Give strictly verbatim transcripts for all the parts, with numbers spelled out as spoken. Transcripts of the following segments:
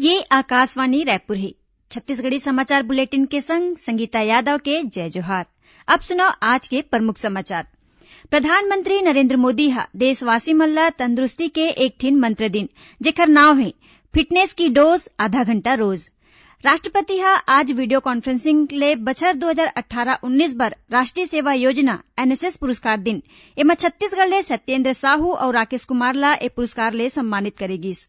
ये आकाशवाणी रायपुर हे। छत्तीसगढ़ी समाचार बुलेटिन के संग संगीता यादव के जय जोहार। अब सुनव आज के प्रमुख समाचार। प्रधानमंत्री नरेंद्र मोदी ह देशवासी मन ल तंदुरुस्ती के एक ठिन मंत्र दिन, जेकर नाव हे फिटनेस की डोज आधा घंटा रोज। राष्ट्रपति ह आज वीडियो कॉन्फ्रेंसिंग ले बछर दू हजार अट्ठारह उन्नीस बर राष्ट्रीय सेवा योजना, एनएसएस पुरस्कार दिन। एमा छत्तीसगढ़ ले सत्येंद्र साहू अउ राकेश कुमार ला ए पुरस्कार ले सम्मानित करे गिस।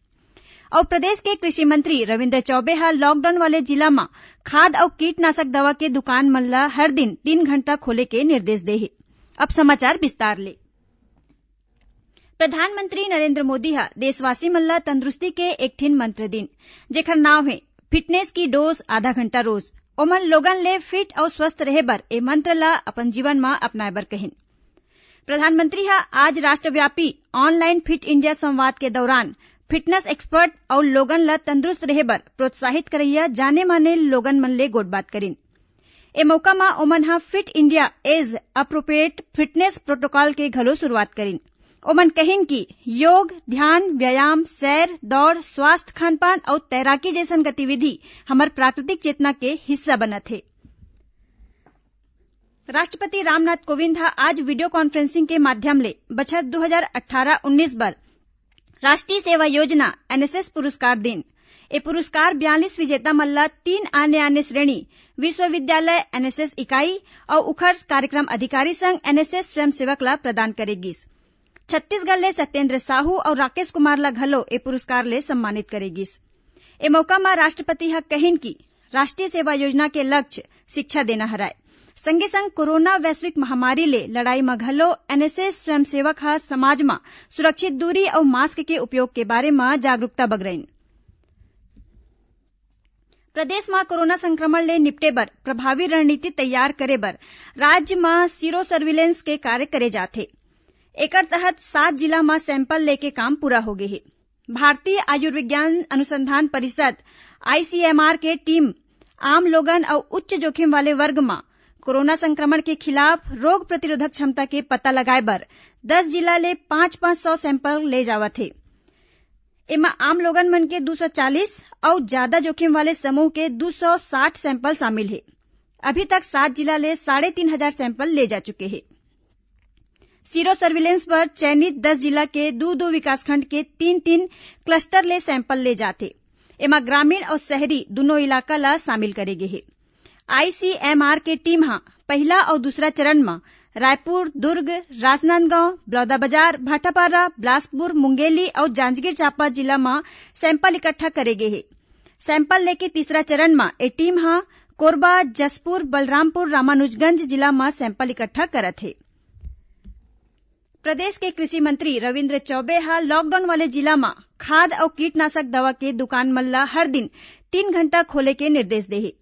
अउ प्रदेश के कृषि मंत्री रविंद्र चौबे ह लॉकडाउन वाले जिला म खाद अउ कीटनाशक दवा के दुकान मन ल हर दिन तीन घंटा खोले के निर्देश दे हे। अब समाचार विस्तार ले। प्रधानमंत्री नरेंद्र मोदी ह देशवासी मन ल तंदुरुस्ती के एक ठिन मंत्र दिन, जेकर नाव हे फिटनेस की डोज आधा घंटा रोज। ओमन लोगन ले फिट अउ स्वस्थ रहे बर ए मंत्र ल अपन जीवन म अपनाए बर कहिन। प्रधानमंत्री ह आज राष्ट्रव्यापी ऑनलाइन फिट इंडिया संवाद के दौरान फिटनेस एक्सपर्ट अउ लोगन ल तंदुरुस्त रहे बर प्रोत्साहित करइया जाने माने लोगन मन ले गोठबात करिन। ए मौका म ओमन ह fit India age appropriate fitness protocol के घलो शुरुआत करिन। ओमन कहिन कि योग, ध्यान, व्यायाम, सैर, दौड़, स्वास्थ्य खानपान अउ तैराकी जैसन गतिविधि हमर प्राकृतिक चेतना के हिस्सा बनत हे। राष्ट्रपति रामनाथ कोविंद ह आज वीडियो कॉन्फ्रेंसिंग के माध्यम ले बछर दू हजार अट्ठारह उन्नीस बर राष्ट्रीय सेवा योजना, एनएसएस पुरस्कार दिन। ए पुरस्कार बयालीस विजेता मन ल तीन आने-आने श्रेणी, विश्वविद्यालय एनएसएस इकाई अउ उखर कार्यक्रम अधिकारी संग एनएसएस स्वयंसेवक ल प्रदान करे गिस। छत्तीसगढ़ ले सत्येंद्र साहू अउ राकेश कुमार ल घलो ए पुरस्कार ले सम्मानित करे गिस। ए मौका म राष्ट्रपति ह कहिन कि राष्ट्रीय सेवा योजना के लक्ष्य शिक्षा देना हरय। संगे संग कोरोना वैश्विक महामारी ले लड़ाई म घलो एनएसएस स्वयंसेवक ह समाज म सुरक्षित दूरी अउ मास्क के उपयोग के बारे म जागरूकता बगरइन। प्रदेश म कोरोना संक्रमण ले निपटे बर प्रभावी रणनीति तैयार करे बर राज्य म सीरो सर्विलेंस के कार्य करे जात हे। एकर तहत सात जिला म सैंपल लेके काम पूरा हो गे हे। भारतीय आयुर्विज्ञान अनुसंधान परिषद, आईसीएमआर, के टीम आम लोगन अउ उच्च जोखिम वाले वर्ग म कोरोना संक्रमण के खिलाफ रोग प्रतिरोधक क्षमता के पता लगाए बर दस जिला ले पाँच पाँच सौ सैंपल ले जावत हे। एमा आम लोगन मन के दू सौ चालीस अउ जादा जोखिम वाले समूह के दू सौ साठ सैंपल शामिल हे। अभी तक सात जिला ले साढ़े तीन हजार सैंपल ले जा चुके हे। सीरो सर्विलेंस बर चयनित दस जिला के दू-दू विकासखंड के तीन-तीन क्लस्टर ले सैंपल ले जाथे। एमा ग्रामीण अउ शहरी दुनों इलाका ला शामिल करे गे हे। आईसीएमआर के टीम ह पहिला अउ दूसरा चरण म रायपुर, दुर्ग, राजनांदगांव, बलौदाबाजार, भाटापारा, बिलासपुर, मुंगेली अउ जांजगीर चांपा जिला म सैंपल इकट्ठा करे गे हे। सैंपल लेके तीसरा चरण म ए टीम ह कोरबा, जशपुर, बलरामपुर, रामानुजगंज जिला म सैंपल इकट्ठा करत हे। प्रदेश के कृषि मंत्री रविंद्र चौबे ह लॉकडाउन वाले जिला म खाद अउ कीटनाशक दवा के दुकान मन ल हर दिन तीन घंटा खोले के निर्देश दे हे।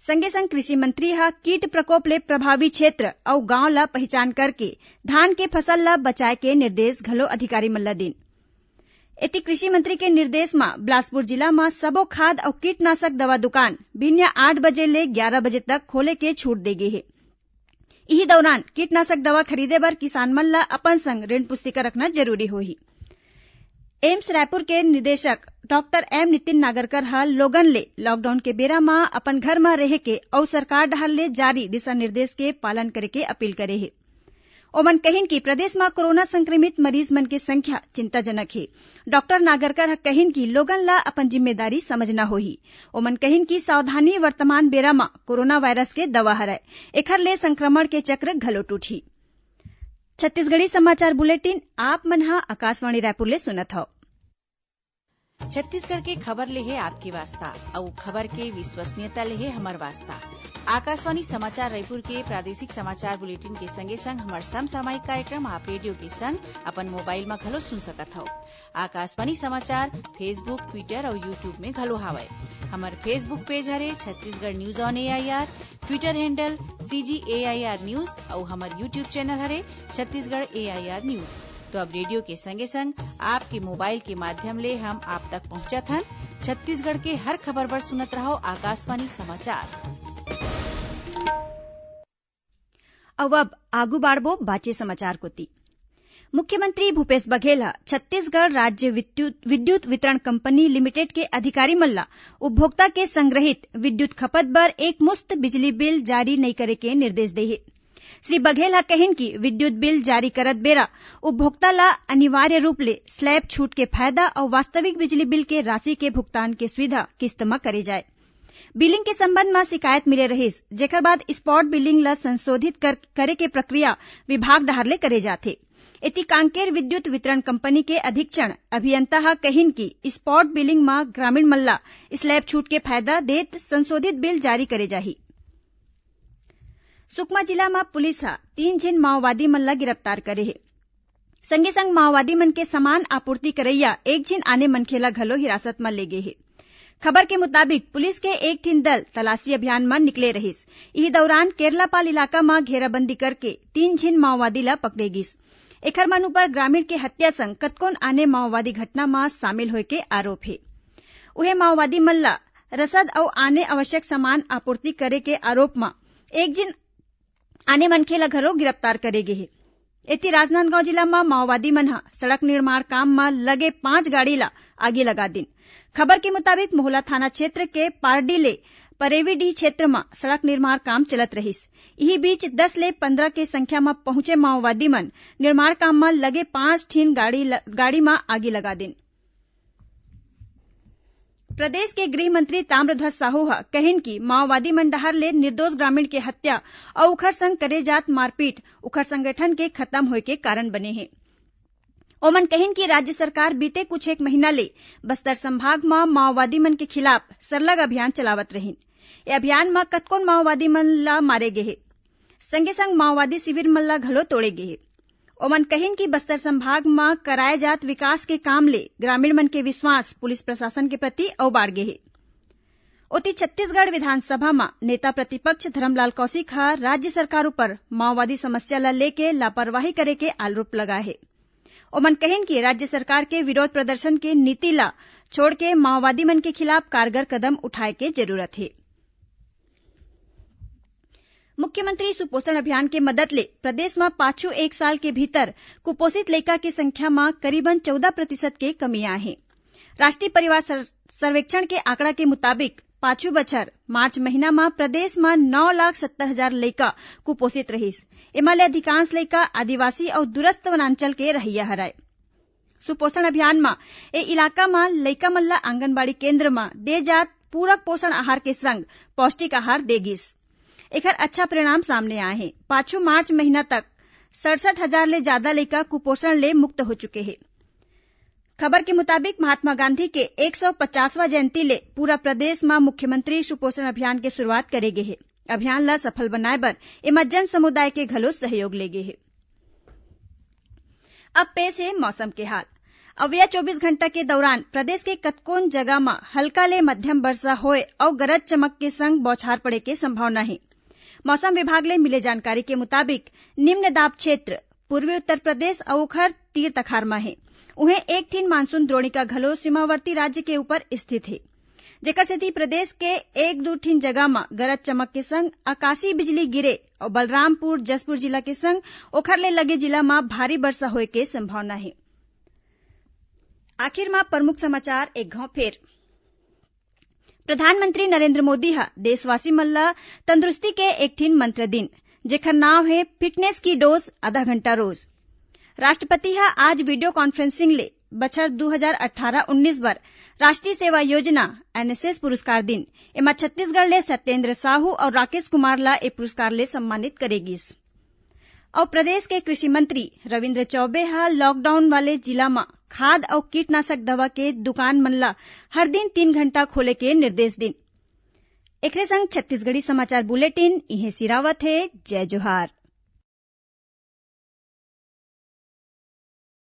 संगे संग कृषि मंत्री ह कीट प्रकोप ले प्रभावी क्षेत्र अउ गांव ल पहिचान करके धान के फसल ल बचाए के निर्देश घलो अधिकारी मन ल दीन। एती कृषि मंत्री के निर्देश म बिलासपुर जिला म सबो खाद अउ कीटनाशक दवा दुकान भिनिया आठ बजे ले ग्यारह बजे तक खोले के छूट दे गे हे। इही दौरान कीटनाशक दवा खरीदे बर किसान मन ल अपन संग ऋण पुस्तिका रखना जरूरी होही। एम्स रायपुर के निदेशक डॉक्टर एम नितिन नागरकर ह लोगन ले लॉकडाउन के बेरा म अपन घर म रहे के अउ सरकार डहार ले जारी दिशा निर्देश के पालन करे के अपील करे हे। ओमन कहिन कि प्रदेश म कोरोना संक्रमित मरीज मन के संख्या चिंताजनक हे। डॉक्टर नागरकर ह कहिन कि लोगन ल अपन जिम्मेदारी समझना होही। ओमन कहिन कि सावधानी वर्तमान बेरा म कोरोना वायरस के दवा हरय, एखर ले संक्रमण के चक्र घलो टूटही। छत्तीसगढ़ी समाचार बुलेटिन आप मन ह आकाशवाणी रायपुर ले सुनत हव। छत्तीसगढ़ के खबर ले हे आपके वास्ता, अउ खबर के विश्वसनीयता ले हे हमर वास्ता। आकाशवाणी समाचार रायपुर के प्रादेशिक समाचार बुलेटिन के संगे संग हमर समसामयिक कार्यक्रम आप रेडियो के संग अपन मोबाइल म घलो सुन सकत हव। आकाशवाणी समाचार Facebook, Twitter अउ YouTube में घलो हावय। हमर Facebook पेज हरे Chhattisgarh news on AIR, Twitter handle CG AIR news अउ हमर YouTube चैनल हरे छत्तीसगढ़ AIR news। तो अब रेडियो के संगे संग आपके मोबाइल के माध्यम ले हम आप तक पहुंचत हन। छत्तीसगढ़ के हर खबर बर सुनत रहव आकाशवाणी समाचार। अउ अब आगू बाढ़बो बाचे समाचार कोति। मुख्यमंत्री भूपेश बघेल ह छत्तीसगढ़ राज्य विद्युत, विद्युत वितरण कंपनी लिमिटेड के अधिकारी मन ला उपभोक्ता के संग्रहित विद्युत खपत बर एक मुश्त बिजली बिल जारी नइ करे के निर्देश दे हे। श्री बघेल ह कहिन कि विद्युत बिल जारी करत बेरा उपभोक्ता ला अनिवार्य रूप ले स्लैब छूट के फायदा अउ वास्तविक बिजली बिल के राशि के भुगतान के सुविधा किस्त म करे जाए। बिलिंग के संबंध म शिकायत मिले रहिस, जेकर बाद स्पॉट बिलिंग ल संशोधित कर, करे के प्रक्रिया विभाग डहार ले करे जाथे। एती कांकेर विद्युत वितरण कंपनी के अधीक्षण अभियंता ह कहिन कि स्पॉट बिलिंग म ग्रामीण मन ल स्लैब छूट के फायदा देत संशोधित बिल जारी करे जाही। सुकमा जिला म पुलिस ह तीन झिन माओवादी मन ल गिरफ्तार करे हे। संगे संग माओवादी मन के सामान आपूर्ति करइया एक झिन आने मनखे ल घलो हिरासत म ले गे हे। खबर के मुताबिक, पुलिस के एक ठिन दल तलाशी अभियान म निकले रहिस। इही दौरान केरलापाल इलाका म घेराबंदी करके तीन झिन माओवादी ल पकड़े गिस। एखर मन ऊपर ग्रामीण के हत्या संग कतकोन आने माओवादी घटना म शामिल होय के आरोप हे। उहे माओवादी मन ल रसद अउ आने आवश्यक सामान आपूर्ति करे के आरोप म एक झिन आने मनखे ल घलो गिरफ्तार करे गे हे। एती राजनांदगांव जिला म माओवादी मन ह सड़क निर्माण काम म लगे पांच गाड़ी ल आगी लगा दिन। खबर के मुताबिक, मोहला थाना क्षेत्र के पारडी ले परेवीडीह क्षेत्र म सड़क निर्माण काम चलत रहिस। इही बीच दस ले पंद्रह के संख्या म पहुंचे माओवादी मन निर्माण काम म लगे पांच ठिन गाड़ी ल-, गाड़ी म आगी लगा दिन। प्रदेश के गृह मंत्री ताम्रध्वज साहू ह कहिन कि माओवादी मन डहार ले निर्दोष ग्रामीण के हत्या अउ उखर संग करे जात मारपीट उखर संगठन के खत्म होय के कारण बने हे। ओमन कहिन कि राज्य सरकार बीते कुछ एक महीना ले बस्तर संभाग म माओवादी मन के खिलाफ सरलग अभियान चलावत रहिन। ए अभियान म कतकोन माओवादी मन ल मारे गे हे, संगे संग माओवादी शिविर मन ल घलो तोड़े गे हे। ओमन कहिन कि बस्तर संभाग म कराए जात विकास के काम ले ग्रामीण मन के विश्वास पुलिस प्रशासन के प्रति अउ बाढ़ गे हे। ओती छत्तीसगढ़ विधानसभा म नेता प्रतिपक्ष धरमलाल कौशिक ह राज्य सरकार ऊपर माओवादी समस्या ल लेके लापरवाही करे के आरोप लगाए हे। ओमन कहिन कि राज्य सरकार के विरोध प्रदर्शन के नीति ल छोड़ के माओवादी मन के खिलाफ कारगर कदम उठाए के जरूरत हे। मुख्यमंत्री सुपोषण अभियान के मदद ले प्रदेश म पाछू एक साल के भीतर कुपोषित लइका के संख्या म करीबन चौदह प्रतिशत के कमी आए हे। राष्ट्रीय परिवार सर-, सर्वेक्षण के आंकड़ा के मुताबिक, पाछू बछर मार्च महीना म प्रदेश म नौ लाख सत्तर हजार लइका कुपोषित रहिस। एमा ले अधिकांश लइका आदिवासी अउ दूरस्थ वनांचल के रहइया हरय। सुपोषण अभियान म ए इलाका म लइका मन ल आंगनबाड़ी केंद्र म दे जात पूरक पोषण आहार के संग पौष्टिक आहार दे गिस। एखर अच्छा परिणाम सामने आए हे। पाछू मार्च महीना तक सड़सठ हजार ले जादा लइका कुपोषण ले मुक्त हो चुके हे। खबर के मुताबिक, महात्मा गांधी के एक सौ पचासवां जयंती ले पूरा प्रदेश म मुख्यमंत्री सुपोषण अभियान के शुरुआत करे गे हे। अभियान ल सफल बनाए बर एमा जन समुदाय के घलो सहयोग ले गे हे। अब पेश हे मौसम के हाल। अवइया चौबीस घंटा के दौरान प्रदेश के कतकोन जगह म हल्का ले मध्यम वर्षा होए अउ गरज चमक के संग बौछार पड़े के संभावना हे। मौसम विभाग ले मिले जानकारी के मुताबिक, निम्न दाब क्षेत्र पूर्वी उत्तर प्रदेश अउ ओखर तीर तखार म हे। उहें, एक ठिन मानसून द्रोणिका घलो सीमावर्ती राज्य के ऊपर स्थित हे, जेकर सेती प्रदेश के एक दू ठिन जगह म गरज चमक के संग आकाशीय बिजली गिरे अउ बलरामपुर, जशपुर जिला के संग ओखर ले लगे जिला म भारी वर्षा होए के संभावना हे। आखिर म प्रमुख समाचार एक घांव फेर। प्रधानमंत्री नरेंद्र मोदी ह देशवासी मन ल तंदुरुस्ती के एक ठिन मंत्र दिन, जेखर नाव हे फिटनेस की डोज आधा घंटा रोज। राष्ट्रपति ह आज वीडियो कॉन्फ्रेंसिंग ले बछर दू हजार अठारह उन्नीस बर राष्ट्रीय सेवा योजना, एनएसएस पुरस्कार दिन। एमा छत्तीसगढ़ ले सत्येंद्र साहू अउ राकेश कुमार ल ए पुरस्कार ले सम्मानित करे गिस। अउ प्रदेश के कृषि मंत्री रविंद्र चौबे ह लॉकडाउन वाले जिला म खाद अउ कीटनाशक दवा के दुकान मन ल हर दिन तीन घंटा खोले के निर्देश दिन। एकरे संग छत्तीसगढ़ी समाचार बुलेटिन इहें सिरावत हे। जय जोहार।